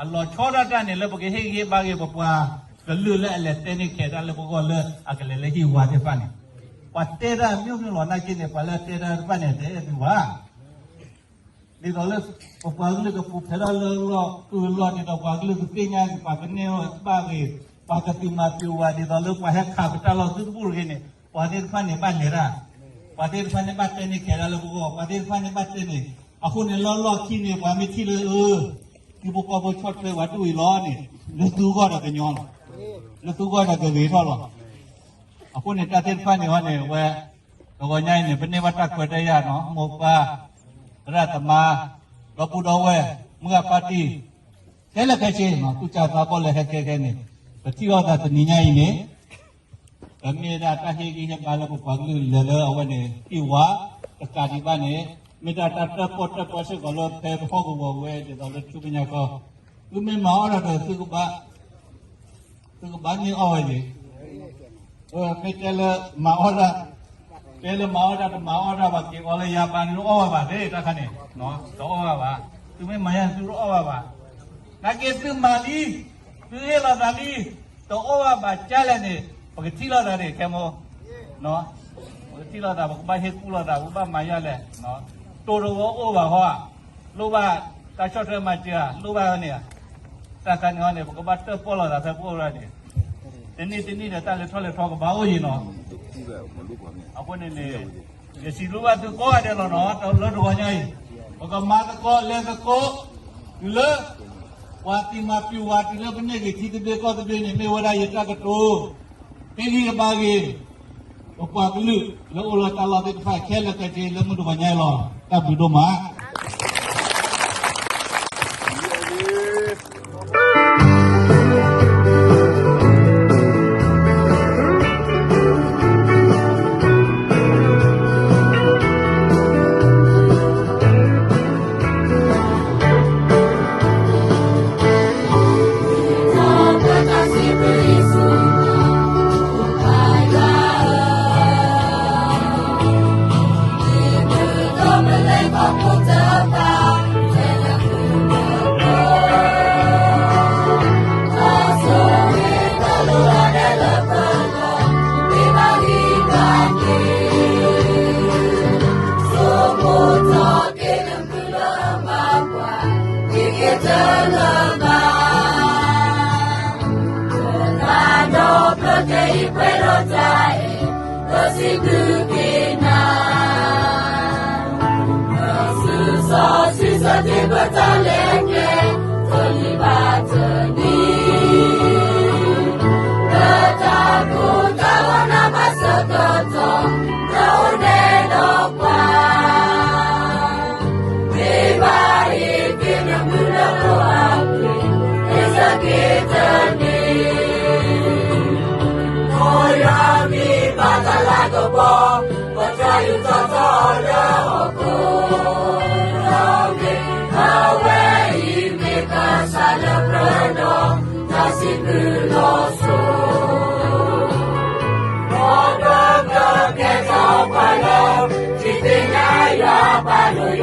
အလီၤဆီဒၣ်တၢ်န့ၣ် လၢပကဟ့ၣ်ဂံၢ်ဟ့ၣ်ဘါက့ၤပပှၤကလုာ်လၢအလဲၤတဲန့ၢ်ခဲးတၢ်လၢပဂီၢ်လၢအကလဲၤလၢဟံၣ်ဝါသ့ၣ်တဖၣ်န့ၣ်, ပှၤတဲတၢ်အမျိုးမျိုးလီၤ. နာ်က့န့ၣ် ပှၤလၢအတဲတၢ်တဖၣ်န့ၣ် တဲအဲၣ်သုဘၣ် ဒ်သိးလၢ ပပှၤကလုာ်ကပူၤဖျဲးထီၣ်လၢလီၢ်ကုၢ်လီၢ် ဒ်သိးပှၤကလုာ်ကသ့ၣ်ညါက့ၤ ပှၤကန့ၢ်ဘၣ်ဂ့ၤ ပှၤကသုးမၤသုးဝၤ ဒ်သိးလၢပှၤဟဲခးပတၢ်လီၢ်သုတဘူၣ်တဂ့ၤန့ၣ် ပှၤသ့ၣ်တဖၣ်န့ၣ်ဘၣ်လဲၤတၢ်, ပှၤသ့ၣ်တဖၣ်န့ၣ်ဘၣ်တဲန့ၢ်ခဲးတၢ်လၢပဂီၢ် ပှၤသ့ၣ်တဖၣ်န့ၣ်ဘၣ်တဲန့ၣ်, အဃိန့ၣ်လၢလီၢ်ခံန့ၣ် ပှၤမ့ၢ်ထံၣ်လၢအ သုဖိကီၢ်ဖိဆီၣ်ထွဲပှၤဒ်အံၤလီၤန့ၣ် လၢသုဂီၢ်ဒီးကညီလီၤ, လၢသုဂီၢ်ဒီးကဂ့ၤထီၣ်လီၤ. အဃိန့ၣ် တၢ်သ့ၣ်တဖၣ်န့ၣ်ဟီန့ၣ် ဝဲ တဂီၤညါအံၤန့ၣ် ပန့ၢ်ဘၣ်တၢ်ခွဲးတၢ်ယာ်နီၤ မိၢ်ပၢ် သရၣ်သမါ ဒီပုၢ်ဒီဝဲၢ် မုၢ်ဂၢ်ပၢ်တံၢ် ခဲလၢာ်ခဲဆ့နီၤ သူၣ်စၢ်သးဘီၣ်လၢဟဲကဲခဲန့ၣ် ပထံၣ်လိာ်သးတနံၤညါအံၤန့ၣ် ပမ့ၢ်ဒၣ်တၢ်ဟ့ၣ်ဂံၢ်ဟ့ၣ်ဘါလၢပပှၤကလုာ်လဲၤလၢအဝဲန့ၣ် ဟံၣ်ဝါ တကးဒံးဘၣ်န့ၣ် မ့ၢ်ဒၣ်တၢ်တၢၣ်ပီၣ်တၢၣ်ပီစ့ၢ်ကီးလၢဖဲပဟီၣ်ကဝီၤဝဲဒ်သိးလၢထူကညါခီ သုမ့ၢ်မၤအီၣ်တၢ်ဒီး သုကဘၣ်န့ၢ်အီၣ်ဝဲန့ၣ်, မ့ၢ်တဲလၢမၤအီၣ်တၢ်, တဲလၢမၤအီၣ်တၢ်တမၤအီၣ်တၢ်ဘၣ် က့ၤအီလၢယၤပၤန့ၣ် တအီၣ်ဘၣ်ဘၣ်သ့ၣ် တၢ်ခါန့ၣ်, တအီၣ်ဘၣ်ဘၣ်, သုမ့ၢ်မၤယါန့ၣ် သုတအီၣ်ဘၣ်ဘၣ်, နာ်က့သုမၤလံ, သုဟ့ၣ်လီၤသးလံ, တအီၣ်ဘၣ်ဘၣ်ကၢ်လဲၣ်န့ၣ် ပကထံၣ်လိာ်သးန့ၣ် ခဲမိၢ် ပကထံၣ်လိာ်သး ပကဘၣ်ဟ့ၣ်ကူၣ်လိာ်သး ပကဘၣ်မၤယါလဲၣ်, တိၢ်တဝီအိၣ်ဘၣ်ဟီဧါ, လိၣ်ဘၣ်တၢ်ဆီၣ်ထွဲမၤစၢၤဧါ, လိၣ်ဘၣ်န့ၣ်ဧါ, တၢ်ခါန့ၣ်ဟီန့ၣ် ပကဘၣ်တၢၣ်ပီၣ်လိာ်သးဖဲပအိၣ်ဝဲဒၣ်န့ၣ်, တနံၣ်တနံၣ်ဒီးတၢ်လဲၤထီၣ်လဲၤထီကဘၣ်အိၣ်အံၤနီၤ, အဃိန့ၣ်န့ၣ် ယစံးဘျုးဘၣ်သုကိးဂၤဒဲးလီၤနီၤ လၢတဂီၤညါအံၤ, ပကမၤသကိးလဲၤသကိး တုၤလၢ ပှၤသံမၤပျုၤဝၤတုၤလၢပန့ၢ်ဂ့ၤထံသဘျ့ကီၢ်သဘျ့န့ၣ် မ့ၢ်ဝဲဒၣ်ယတၢ်ကတိၤ ဟ့ၣ်ဂံၢ်ဟ့ၣ်ဘါဂ့ၤ ပပှၤကလုာ်လၢအိၣ်လၢတၢ်လီၢ်သ့ၣ်တဖၣ်ခဲလၢာ်ခဲဆ့လၢမုၢ်တဂီၤညါအံၤလီၤ. တၢ်ဘျုးဒိၣ်မး.